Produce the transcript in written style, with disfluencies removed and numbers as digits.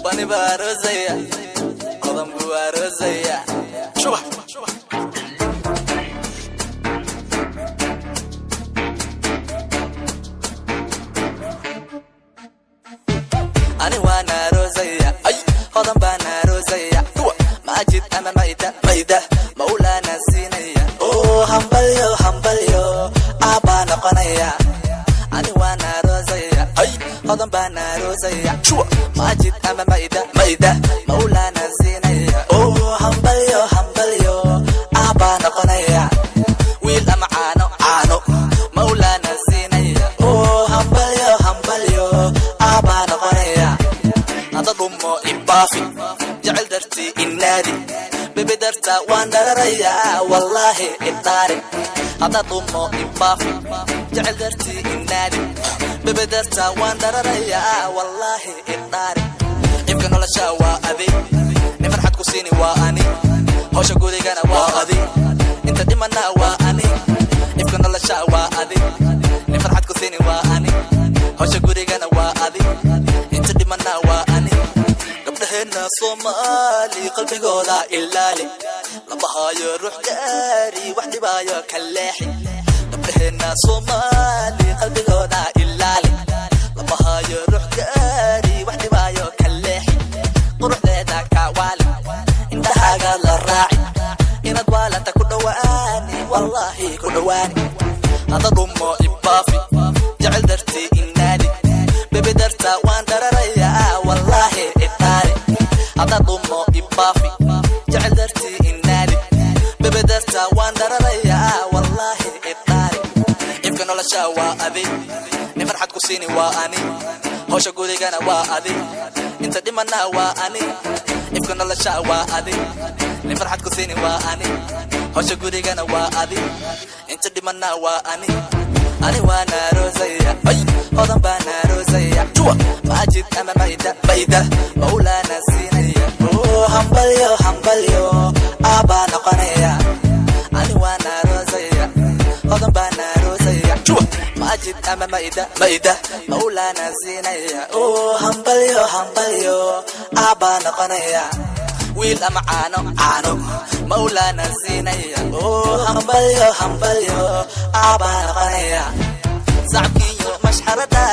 Bani baa aroosaya, Hodan buu aroosaya. Shuba. Ani waan aroosaya, ay, Hodan baan aroosaya. Maajid ama Mayda, Mayda Mawlaana siinaya. Oo hambalyo, hambalyo, aabbaa noqonaya. Ani waan aroosaya, ay, Hodan baan aroosaya. Maajid ama Mayda, Mayda Mawlaana siinaya. Oo hambalyo, hambalyo, aabbaa noqonaya. Wiil ama caano, caano Mawlaana siinaya. Oo hambalyo, hambalyo, aabbaa noqonaya. Hada dhumo ibaafi, jecel dartii inaadi, bebe darta waan dhararayaa, wallaahi idhaari. Hada dhumo ibaafi, jecel dartii inaadi, bebe darta waan dhararayaa, wallaahi idhaari. Ifka nolosha waa adi, nin farxad ku siini waa ani, hawsha gurigana waa adi, inta dhimana waa ani. Ifka nolosha waa adi, nin farxad ku siini waa ani, hawsha gurigana waa adi, inta dhimana waa ani. Gabdhaheena Soomaali qalbigooda ilaali, labahaayo ruux gaari, wax dhibaayo ka leexi. Gabdhaheena Soomaali qalbigooda ilaali, labahaayo ruux gaari, wax dhibaayo ka leexi. Quruxdeeda kaawaali, indhahaaga la raaci, inaad waalanta ku dhowaani, wallaahi ku dhowaani. Hada dhumo ibaafi, jecel dartii inaadi, bebe darta waan dhararayaa, wallaahi idhaari. Hada dhumo ibaafi, jecel dartii inaadi, bebe darta waan dhararayaa, wallaahi idhaari. Ifka nolosha waa adi, nin farxad ku siini waa ani, hawsha gurigana waa adi, inta dhimana waa ani. Ifka nolosha waa adi, nin farxad ku siini waa ani, hawsha gurigana waa adi, inta dhimana waa ani. Ani waan aroosaya, ay, Hodan baan aroosaya. Maajid ama Mayda, Mayda Mawlaana siinaya. Oo hambalyo, hambalyo, aabbaa noqonaya. Ani waan aroosaya, Hodan baan aroosaya. Maajid ama Mayda, Mayda Mawlaana siinaya. Oo hambalyo, hambalyo, aabbaa noqonaya. Wiil ama caano, caano Mawlaana siinaya. Oo hambalyo, hambalyo, aabbaa noqonaya. Sacabkiiyo mashxarada.